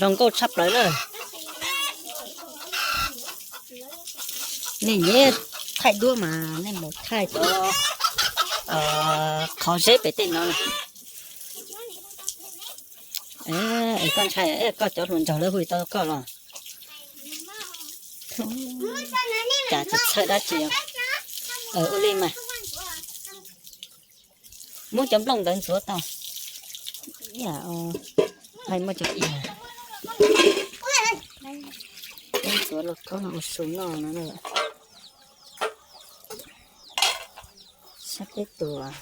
Zoo nkauj tshaj plaws na. Nej nyiam thaij duab mas nej mus thaij cov qhov zeb pem tej no. Es koj ntshai koj cov hluas nraug lawv hu tau koj los? Cas tsis txhawj dab tsi. Ua li mas. Muab cov nplooj ntawd ntxuav tau. Ib yam, hais muaj cov ia. Ntxuav los khaub no ua su noj no. Sab peb tus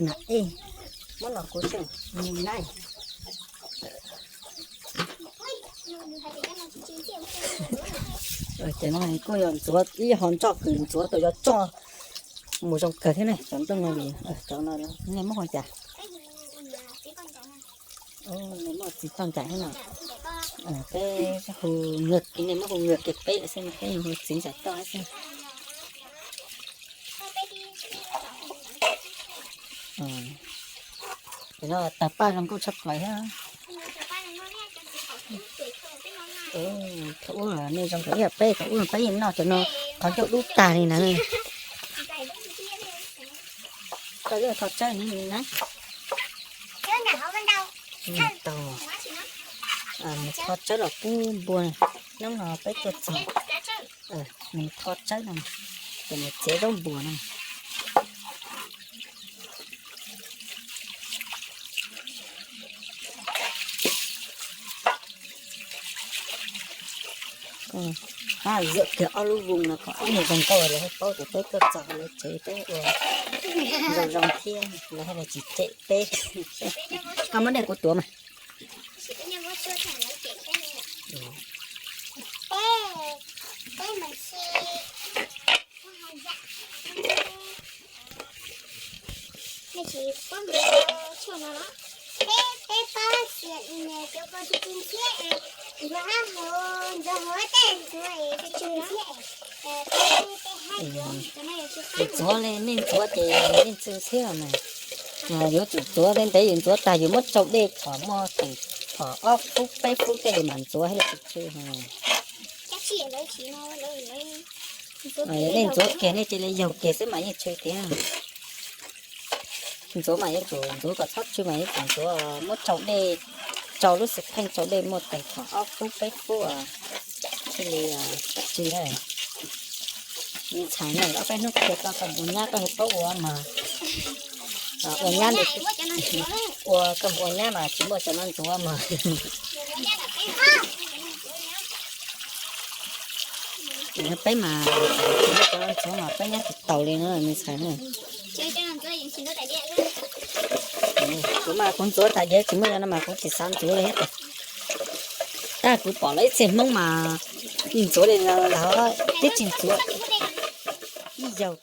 nam ej, muab los kuv xyeej mus na. Ces no kuj yog ntxuav ib ho nroj kws ntxuav tau yuav tsoj mus zoo kawg thiab ne. Cov nplooj no, cov no nej muab hu cas? Nws muaj txiv toj ncaim thiab no. Peb hu, nej muab hu ngwg kiag peb lawm xwb, peb hu txiv ncaim toj xwb. Tawg paj zoo nkauj tshaj plaws thiab. Thaum ub nej zoo nkauj ib yam peb, thaum ub peb yeej noj cov no qhov ncauj dub tag li na. Koj yuav tho tsawb ni na. Tau, mus tho tsawb los pub npua. Hnub no peb tuaj txog, mus tho tsawb no, ces mus txiav zaub npua no. Hab, zawm kiag ob lub voos no kom ob niag zoo nkauj lawv thiaj paub tias peb tuaj txog lawv tsev peb ua zoo zoo thiab lawv thiaj li tsis cem peb. Koj muab dej kuv tuav mas. Ntxuav li nej ntxuav ces nej ntxwj ntxhiab mas. Yuav tsum ntxuav ntev ntev, yus ntxuav tag yus muab tsau dej thaum muaj teem, thaum ob fub peb fub tej yus mam ntxuav thiaj li tsis tshwm. Nej ntxuav kiag nej cia li yaug kiag xwb mas yeej tshwm tiag. Ntxuav mas yuav tsum ntxuav kom txhob tshwm mas yuav tsum ntxuav muab tsau dej, tsau lub xwm pheej tsau dej muaj teem thaum ob fub peb fub thiaj li tsis tshwm na. Me ntxhais ne, ob peb hnub kiag koj mus ua nyab koj paub ua mas, ua nyab, ua koj mus ua nyab mas tsis muaj cov no ntxuav mas. Peb mas tsis muaj cov no ntxuav mas peb nyab tsis taus li na me ntxhais na. Kuv mas kuv ntxuav tas diav tsis muaj cov no mas kuv tsis xav ntxuav li thiab. Tab kuv pom lawv ib txhia Hmoob mas ntxuav li no lawm twb tsis ntxuav ib zaug.